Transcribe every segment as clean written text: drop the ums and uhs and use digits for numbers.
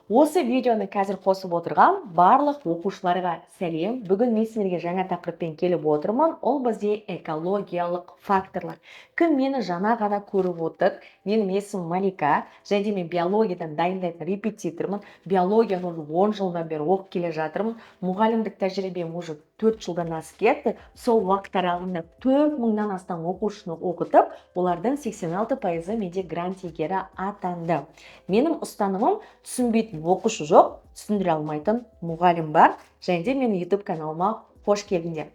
Осы видеоны қазір қосып отырған барлық оқушыларға сәлем! Бүгін мен сіздерге жаңа тақырыппен келіп отырмын. Ол бізде экологиялық факторлар. Кім мені жаңа ғана көріп отыр, менің есімім Малика және де мен биологиядан дайындайтын репетитормын. Биологияны уже 10 жылдан бері оқып келе жатырмын. Мұғалімдік тәжірибем уже 4 жылдан асып кетті. Сол уақыт аралығында 4000-нан астам оқушыны оқытып, олардың 86%-ы менде грант иегері атанды. Менің ұстанымым: түсінбейтін оқушы жоқ, түсіндіре алмайтын мұғалім бар. Және де менің YouTube каналыма қош келдіңдер!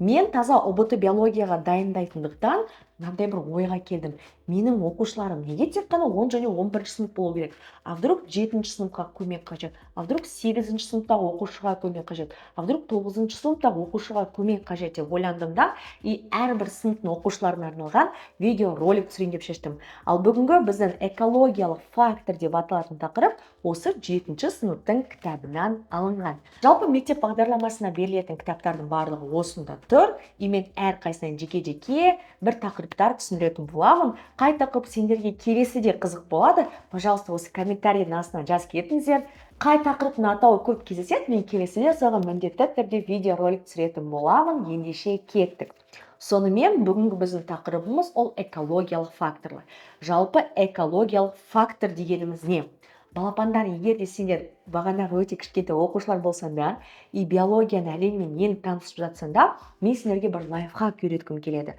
Мен таза ҰБТ биологияға дайындайтындықтан, мынандай бір ойға келдім: менің оқушыларым неге тек қана 10 және 11 сынып болу керек? А вдруг жетінші сыныпқа көмек қажет? А вдруг сегізінші сыныптағы оқушыға көмек қажет? А вдруг тоғызыншы сыныптағы оқушыға көмек қажет деп ойландым да, и әрбір сыныптың оқушыларына арналған видео ролик түсірейін деп шештім. Ал бүгінгі біздің экологиялық фактор деп аталатын тақырып осы жетінші сыныптың кітабынан алынған. Жалпы мектеп бағдарламасына берілетін кітаптардың барлығы осында тұр, и мен әрқайсысынан жеке жеке бір тақырыптар түсіндіретін боламын. Қай тақырып сендерге келесіде қызық болады, пожалуйста, осы комментарийдің астына жазып кетіңіздер. Қай тақырыптың атауы көп кездеседі, мен келесіде соған міндетті түрде видеоролик түсіретін боламын. Ендеше кеттік. Сонымен, бүгінгі біздің тақырыбымыз ол экологиялық факторлар. Жалпы экологиялық фактор дегеніміз не? Балапандар, егер де сендер бағанағы өте кішкентай оқушылар болсаңдар и биологияның әлемімен енді танысып жатсаңдар, мен сендерге бір лайфхак үйреткім келеді.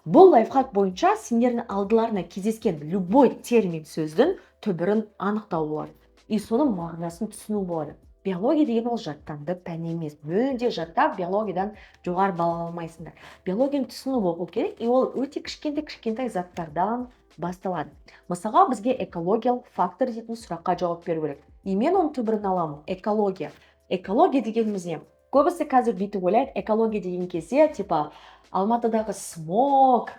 Бұл лайфхак бойынша сендердің алдыларына кездескен любой термин сөздің түбірін анықтау болады и соның мағынасын түсіну болады. Биология деген ол жаттанды пән емес. Мүлде жаттап, биологиядан жоғары балл ала алмайсыңдар. Биологияны түсініп оқу керек, и ол өте кішкентай кішкентай заттардан басталады. Мысалға, бізге экологиялық фактор дейтін сұраққа жауап беру керек, и мен оның түбірін аламын: экология. Экология дегеніміз не? Көбісі қазір бүйтіп ойлайды: экология деген кезде типа Алматыдағы смог,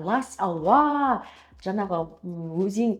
лас ауа, жаңағы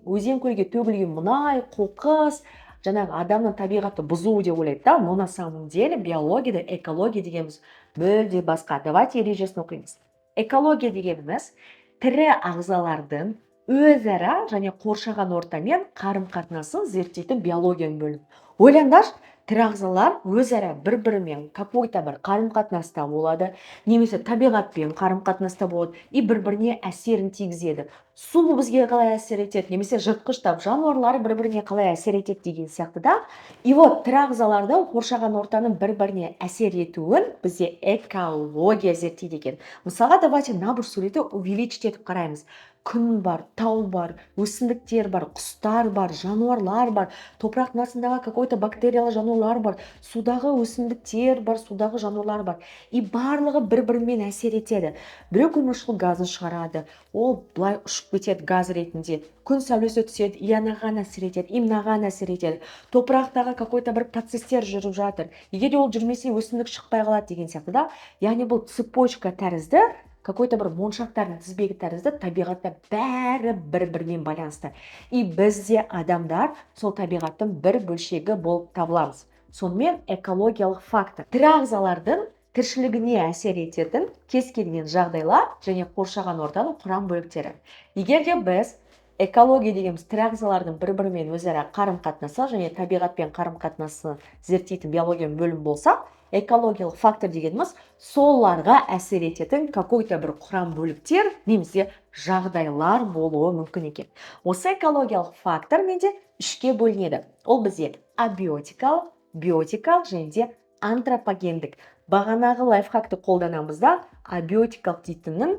өзен көлге төгілген мұнай, қоқыс, жаңағы адамның табиғатты бұзуы деп ойлайды да. Но на самом деле биологияда экология дегеніміз мүлде басқа. Давайте ережесін оқимыз. Экология дегеніміз тірі ағзалардың өзара және қоршаған ортамен қарым қатынасын зерттейтін биологияның бөлімі. Ойлаңдаршы, тірі ағзалар өзара бір бірімен какой-то бір қарым қатынаста болады немесе табиғатпен қарым қатынаста болады и бір біріне әсерін тигізеді. Су бізге қалай әсер етеді немесе жыртқыш жануарлар бір біріне қалай әсер етеді деген сияқты да. И вот тірі ағзалардың қоршаған ортаның бір біріне әсер етуін бізде экология зерттейді екен. Мысалға, давайте мына бір суретті увеличить етіп қараймыз. Күн бар, тау бар, өсімдіктер бар, құстар бар, жануарлар бар, топырақтың астындағы какой-то бактериялы жануарлар бар, судағы өсімдіктер бар, судағы жануарлар бар, и барлығы бір бірімен әсер етеді. Біреу көмірқышқыл газын шығарады, ол былай ұшып кетеді газ ретінде. Күн сәулесі түседі и анаған әсер етеді, и мынаған әсер етеді. Топырақтағы какой-то бір процесстер жүріп жатыр, егер де ол жүрмесе, өсімдік шықпай қалады деген сияқты да. Яғни бұл цепочка тәрізді, какой-то бір моншақтардың тізбегі тәрізді табиғатта бәрі бір бірімен байланысты, и біз де, адамдар, сол табиғаттың бір бөлшегі болып табыламыз. Сонымен, экологиялық фактор тірі ағзалардың тіршілігіне әсер ететін кез келген жағдайлар және қоршаған ортаның құрам бөліктері. Егер де біз экология дегеніміз тірі ағзалардың бір бірімен өзара қарым қатынасы және табиғатпен қарым қатынасын зерттейтін биологияның бөлімі болса, экологиялық фактор дегеніміз соларға әсер ететін какой-то бір құрам бөліктер немесе жағдайлар болуы мүмкін екен. Осы экологиялық фактор менде үшке бөлінеді. Ол бізде абиотикалық, биотикалық және де антропогендік. Бағанағы лайфхакты қолданамыз да, абиотикалық дейтіннің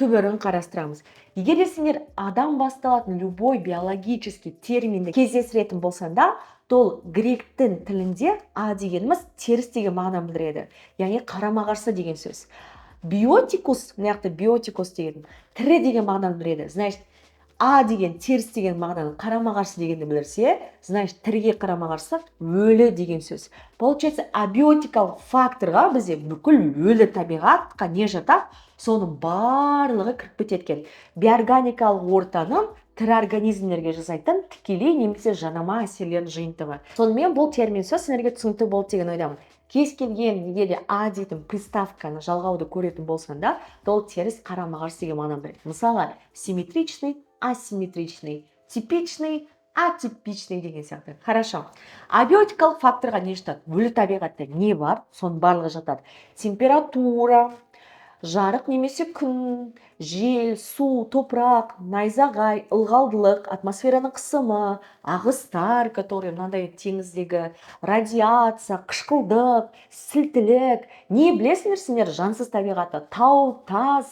түбірін қарастырамыз. Егер де сендер адам басталатын любой биологический терминді кездестіретін болсаңдар, то ол гректің тілінде а дегеніміз теріс деген мағынаны білдіреді, яғни қарама қарсы деген сөз. Биотикус, мына жақта биотикус деген тірі деген мағынаны білдіреді. Значит, а деген теріс деген мағынаны, қарама қарсы дегенді білдірсе, значит, тіріге қарама қарсы өлі деген сөз. Получается, абиотикалық факторға бізде бүкіл өлі табиғатқа не жатады, соның барлығы кіріп кетеді екен. Биорганикалық ортаның тірі организмдерге жасайтын тікелей немесе жанама әсерлерінің жиынтығы. Сонымен, бұл термин сөз сіздерге түсінікті болды деген ойдамын. Кез келген егер де а дейтін приставканы жалғауды көретін болсаңдар, то ол теріс, қарама қарсы деген мағынаны білдіреді. Мысалға, симметричный, асимметричный, типичный, Атипичный деген сияқты. Хорошо, абиотикалық факторға не жатады? Өлі табиғатта не бар, соның барлығы жатады: температура, жарық немесе күн, жел, су, топырақ, найзағай, ылғалдылық, атмосфераның қысымы, ағыстар, которые мынандай теңіздегі, радиация, қышқылдық, сілтілік. Не білесіңдер сендер жансыз табиғатта? Тау, тас,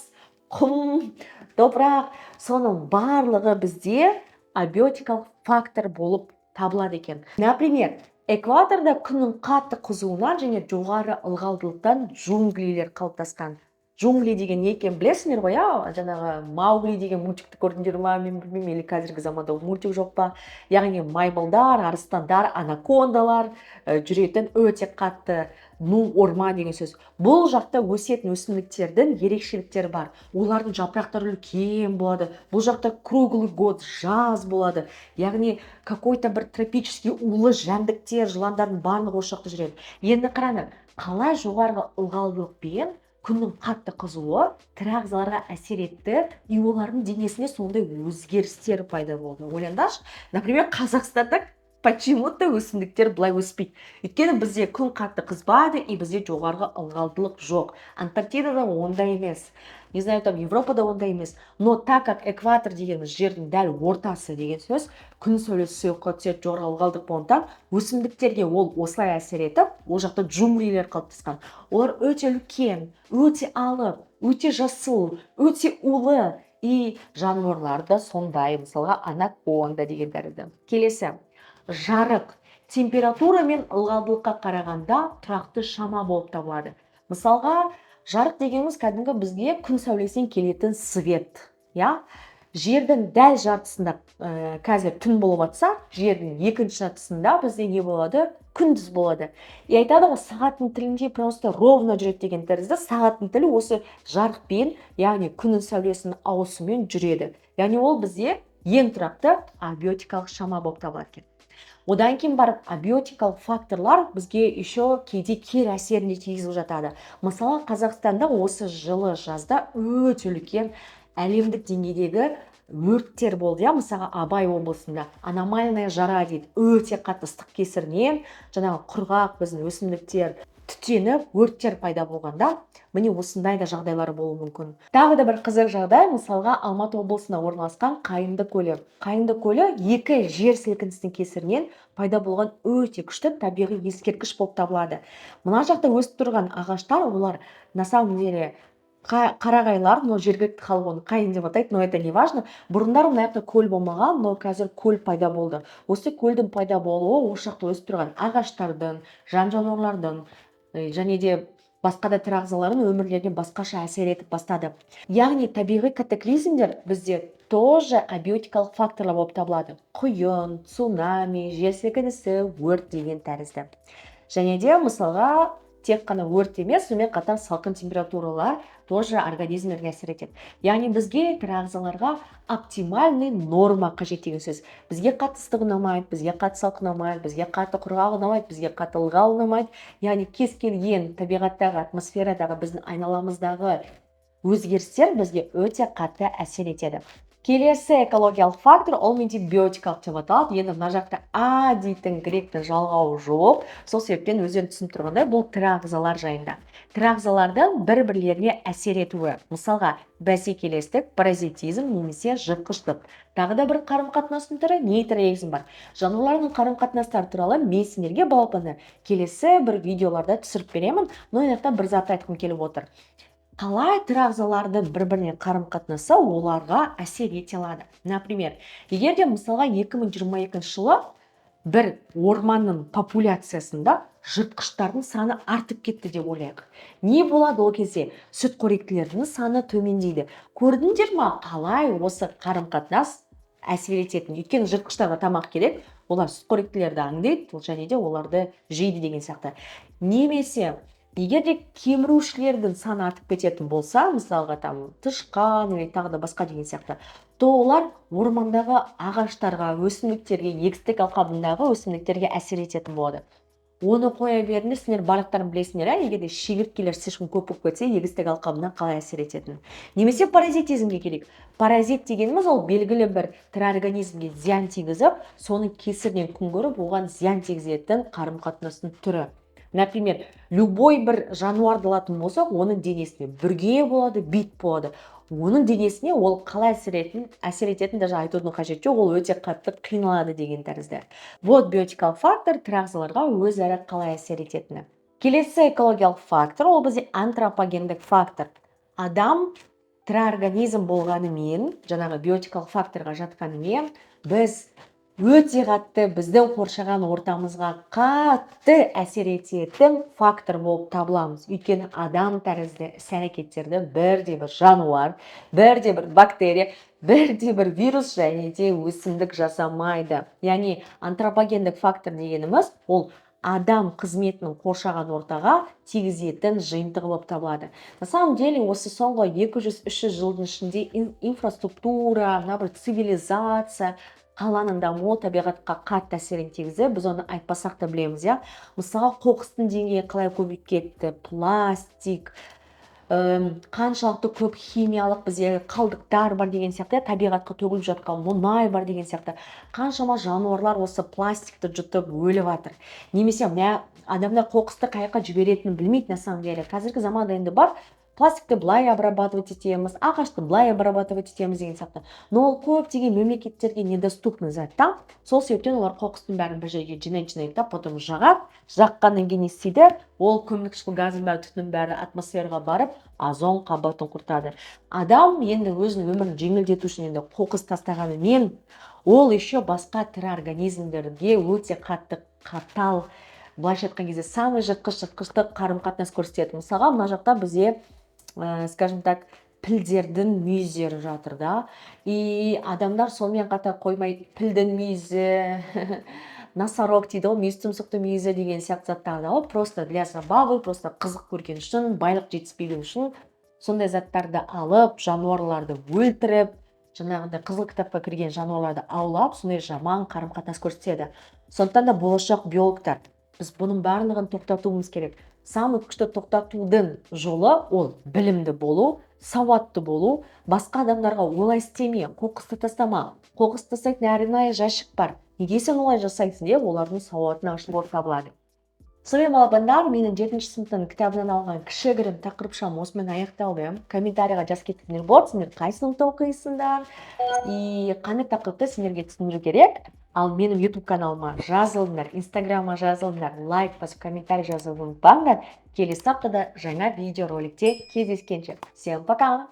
құм, топырақ, соның барлығы бізде абиотикалық фактор болып табылады екен. Например, экваторда күннің қатты қызуынан және жоғары ылғалдылықтан джунглилер қалыптасқан. Джунгли деген не екенін білесіңдер ғой, иә? Жаңағы «Маугли» деген мультикті көрдіңдер ма, мен білмеймін, или қазіргі заманда ол мультик жоқ па? Яғни маймылдар, арыстандар, анакондалар жүретін өте қатты ну орман деген сөз. Бұл жақта өсетін өсімдіктердің ерекшеліктері бар: олардың жапырақтары үлкен болады, бұл жақта круглый год жаз болады, яғни какой-то бір тропический улы жәндіктер, жыландардың барлығы осы жақта жүреді. Енді қараңдар, қалай жоғарғы ылғалдылықпен күннің қатты қызуы тірі ағзаларға әсер етті и олардың денесінде сондай өзгерістер пайда болды. Ойлаңдаршы, например, Қазақстанда почему-то өсімдіктер былай өспейді, өйткені бізде күн қатты қызбайды и бізде жоғарғы ылғалдылық жоқ. Антарктидада ондай емес, не знаю, там Европада ондай емес. Но так как экватор дегеніміз жердің дәл ортасы деген сөз, күн сәулесі сұйыққа түседі, жоғарғы ылғалдық болғандықтан, өсімдіктерге ол осылай әсер етіп, ол жақта джунглилер қалыптасқан. Олар өте үлкен, өте алып, өте жасыл, өте улы, и жануарлар да сондай, мысалға, анаконда деген тәрізді. Келесі жарық температура мен ылғалдылыққа қарағанда тұрақты шама болып табылады. Мысалға, жарық дегеніміз кәдімгі бізге күн сәулесінен келетін свет, иә? Жердің дәл жартысында қазір түн болып жатса, жердің екінші жартысында бізде не болады? Күндіз болады. И айтады ғой, сағаттың тілінде просто ровно жүреді деген тәрізді. Сағаттың тілі осы жарықпен, яғни күннің сәулесінің ауысуымен жүреді. Яғни ол бізде ең тұрақты абиотикалық шама болып табылады екен. Одан кейін барып абиотикалық факторлар бізге еще кейде кері әсерін де тигізіп жатады. Мысалы, Қазақстанда осы жылы жазда өте үлкен әлемдік деңгейдегі өрттер болды, иә? Мысалға, Абай облысында аномальная жара дейді, өте қатты ыстық кесірінен жаңағы құрғақ біздің өсімдіктер түтеніп, өрттер пайда болғанда, міне, осындай да жағдайлар болуы мүмкін. Тағы да бір қызық жағдай: мысалға, Алматы облысында орналасқан Қайыңды көлі. Қайыңды көлі екі жер сілкінісінің кесірінен пайда болған өте күшті табиғи ескерткіш болып табылады. Мына жақта өсіп тұрған ағаштар, олар на самом деле қарағайлар, но жергілікті халық оны қайың деп атайды, но это не важно. Бұрындары мына жақта көл болмаған, но қазір көл пайда болды. Осы көлдің пайда болуы осы жақта өсіп тұрған ағаштардың, жан жануарлардың және де басқа да тірі ағзалардың өмірлеріне басқаша әсер етіп бастады. Яғни табиғи катаклизмдер бізде тоже абиотикалық факторлар болып табылады: құйын, цунами, жер сілкінісі, өрт деген тәрізді. Және де, мысалға, тек қана өрт емес, сонымен қатар салқын температуралар тоже организмдерге әсер етеді. Яғни бізге, тірі ағзаларға, оптимальный норма қажет деген сөз. Бізге қатты ыстық ұнамайды, бізге қатты салқын ұнамайды, бізге қатты құрғақ ұнамайды, бізге қатты ылғал ұнамайды. Яғни кез келген табиғаттағы, атмосферадағы, біздің айналамыздағы өзгерістер бізге өте қатты әсер етеді. Келесі экологиялық фактор, ол менде биотикалық деп аталады. Енді мына жақта а дейтін гректің жалғауы жоқ, сол себептен өздерің түсініп тұрғандай, бұл тірі ағзалар жайында, тірі ағзалардың бір бірлеріне әсер етуі. Мысалға, бәсекелестік, паразитизм немесе жыртқыштық. Тағы да бір қарым қатынастың түрі нейтрализм бар. Жануарлардың қарым қатынастары туралы мен сендерге, балапандар, келесі бір видеоларда түсіріп беремін. Но мына жақта бір затты айтқым келіп отыр: қалай тірі ағзалардың бір біріне қарым қатынасы оларға әсер ете алады? Например, егер де, мысалға, 2022 жылы бір орманның популяциясында жыртқыштардың саны артып кетті деп ойлайық, не болады ол кезде? Сүтқоректілердің саны төмендейді. Көрдіңдер ма, қалай осы қарым қатынас әсер ететінін? Өйткені жыртқыштарға тамақ керек, олар сүтқоректілерді аңдиды және де оларды жейді деген сияқты. Немесе егер де кемірушілердің саны артып кететін болса, мысалға, там тышқан или тағы да басқа деген сияқты, то олар ормандағы ағаштарға, өсімдіктерге, егістік алқабындағы өсімдіктерге әсер ететін болады. Оны қоя беріңдер, сендер барлықтарың білесіңдер, иә, егер де шегірткелер слишком көп болып кетсе, егістік алқабына қалай әсер ететінін. Немесе паразитизмге келейік. Паразит дегеніміз — ол белгілі бір тірі организмге зиян тигізіп, соның кесірінен күн көріп, оған зиян тигізетін қарым қатынастың түрі. Например, любой бір жануарды алатын болсақ, оның денесінде бүрге болады, бит болады. Оның денесіне ол қалай әсер ететінін даже айтудың қажеті жоқ, ол өте қатты қиналады деген тәрізді. Вот биотикалық фактор тірі ағзаларға өзара қалай әсер ететіні. Келесі экологиялық фактор — ол бізде антропогендік фактор. Адам тірі организм болғанымен, жаңағы биотикалық факторға жатқанымен, біз өте қатты біздің қоршаған ортамызға қатты әсер ететін фактор болып табыламыз. Өйткені адам тәрізді іс әрекеттерді бірде бір жануар, бірде бір бактерия, бірде бір вирус және де өсімдік жасамайды. Яғни антропогендік фактор дегеніміз — ол адам қызметінің қоршаған ортаға тигізетін жиынтығы болып табылады. На самом деле осы соңғы 200-300 жылдың ішінде инфраструктура, мына бір цивилизация, қаланың дамуы табиғатқа қатты әсерін тигізді. Біз оны айтпасақ та білеміз, иә. Мысалға, қоқыстың деңгейі қалай көбейіп кетті, пластик, қаншалықты көп химиялық бізде қалдықтар бар деген сияқты, иә, табиғатқа төгіліп жатқан мұнай бар деген сияқты, қаншама жануарлар осы пластикті жұтып өліп жатыр. Немесе мына адамдар қоқысты қай жаққа жіберетінін білмейді. На самом деле қазіргі заманда енді бар, пластикті былай обрабатывать етеміз, ағашты былай обрабатывать етеміз деген сияқты, но ол көптеген мемлекеттерге недоступный зат та. Сол себептен олар қоқыстың бәрін бір жерге жинайды, жинайды да, потом жағады. Жаққаннан кейін не істейді? Ол көмірқышқыл газдың бәрі, түтіннің бәрі атмосфераға барып, озон қабатын құртады. Адам енді өзінің өмірін жеңілдету үшін енді қоқыс тастағанымен, ол еще басқа тірі организмдерге өте қатты, қатал, былайша айтқан кезде, самый жыртқыш, жыртқыштық қарым қатынас көрсетеді. Мысалға, мына жақта бізде, скажем так, пілдердің мүйіздері жатыр да. И адамдар сонымен қатар қоймай, пілдің мүйізі, носорог дейді ғой, мүйіз тұмсықты мүйізі деген сияқты заттарды алып, просто для забавы, просто қызық көрген үшін, байлық жетіспеген үшін сондай заттарды алып, жануарларды өлтіріп, жаңағындай қызыл кітапқа кірген жануарларды аулап, сондай жаман қарым қатынас көрсетеді. Сондықтан да, болашақ биологтар, біз бұның барлығын тоқтатуымыз керек. Самый күшті тоқтатудың жолы — ол білімді болу, сауатты болу. Басқа адамдарға олай істеме, қоқысты тастама, қоқыс тастайтын арнайы жәшік бар, неге сен олай жасайсың деп, олардың сауатын ашу болып табылады. Сонымен, балапандар, менің жетінші сыныптың кітабынан алған кішігірім тақырыпшам осымен аяқталды. Комментарийға жазып кетсеңдер болады, сендер қай сыныпта оқисыңдар и қандай тақырыпты сендерге түсіндіру керек. Ал менің YouTube каналыма жазылыңдар, Инстаграмға жазылыңдар, лайк басып, комментарий жазуды ұмытпаңдар. Келесі аптада жаңа видеороликте кездескенше, всем пока!